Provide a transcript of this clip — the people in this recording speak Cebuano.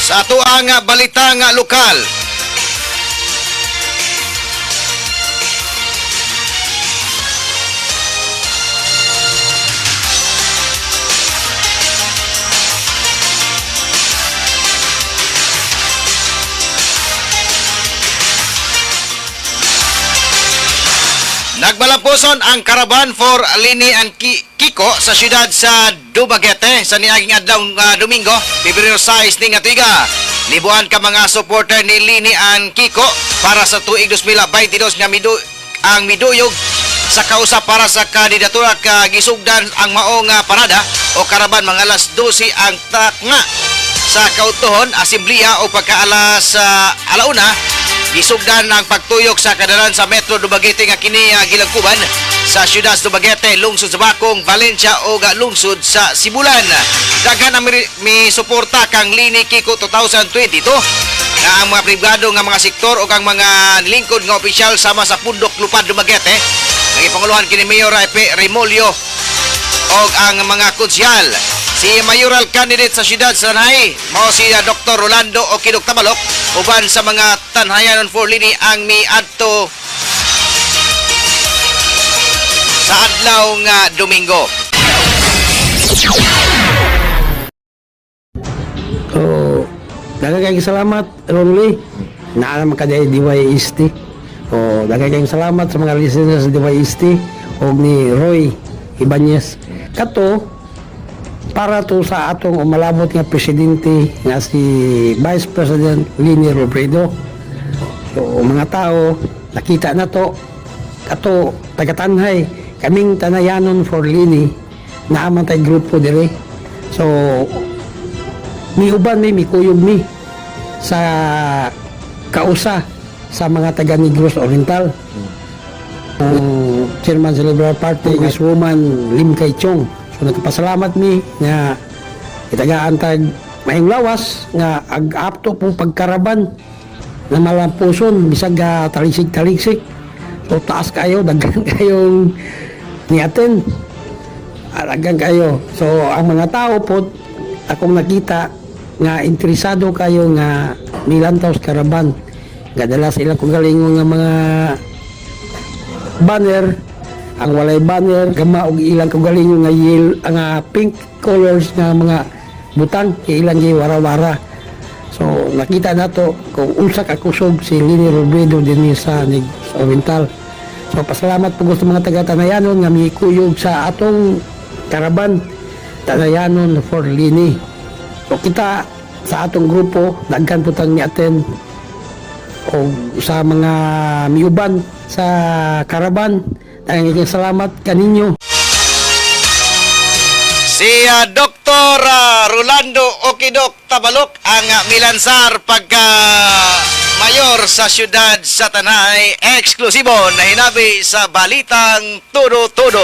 Sa atoang balita nga lokal, nagmalampuson ang Caravan for Lini and Kiko sa siyudad sa Dumaguete sa niaging adlaw nga Domingo, Pebrero 6 ning tuiga. Libuan ka mga supporter ni Lini and Kiko para sa tuig 2022 nga ang miduyog sa kausa para sa kandidatura ka gisugdan ang mao nga parada o karaban mga alas 12 ang taknga sa kautuhon asemblea o pagkaalas alauna. Gisugdan ang pagtuyok sa kadalan sa Metro Dumaguete nga kini gilangkuban sa siyudad sa Dumaguete, lungsod sa Bakong, Valencia o lungsod sa Sibulan. Daghan ang mi suporta kang Lini Kiko 2022 nga ang mga pribado nga mga sektor o ang mga nilingkod nga opisyal sama sa Pundok Lupad Dumaguete nga gipanguluhan kini Mayor Epe Remolyo og ang mga konsehal. Si mayoral candidate sa siyudad sa Tanay, mao si Dr. Rolando Okidok Tabalok, uban sa mga Tanhayanon for Lini ang miadto sa adlaw nga Domingo. So, daghang kayong salamat, Ronly. Naa man ka diay DYST. O, daghang kayong salamat sa mga listeners sa DYST o ni Roy Ibanez. Kato, para to sa atong umalabot nga presidente nga si Vice President Leni Robredo. So, mga tao, nakita na to, kato, taga-Tanhay, kaming Tanayanon for Leni, naaman tay grupo dire. So, miuban mi, mikuyog mi sa kausa sa mga taga Negros Oriental. Ang chairman sa Liberal Party, Congresswoman Lim Kay Chong. So nagpasalamat mi nga itagaan tag maayong lawas nga ag-apto po pagkaraban na malampuson bisag talisik-talisik. So taas kayo, daghan kayong niaten. Daghan kayo. So ang mga tao po akong nakita nga interesado kayo nga milantaw sa karaban. Gadala sa ilang kagalingon nga mga banner, ang walay banner gama og ilang kagalingon nga nga pink colors nga mga butang kay ilang giwara-wara. So nakita nato kung unsa ka kusog si Leni Robredo dinhi sa Negros Oriental. So pasalamat po sa mga taga Tanayanon nga mikuyog sa atong karaban Tanayanon for Leni. So kita sa atong grupo daghan po tang ni-attend o sa mga miuban sa karaban. Daghang salamat kaninyo. Si Dr. Rolando Okidok Tabalok ang milansar pagka mayor sa siyudad sa Tanay, eksklusibo na hinabi sa Balitang Todo-Todo.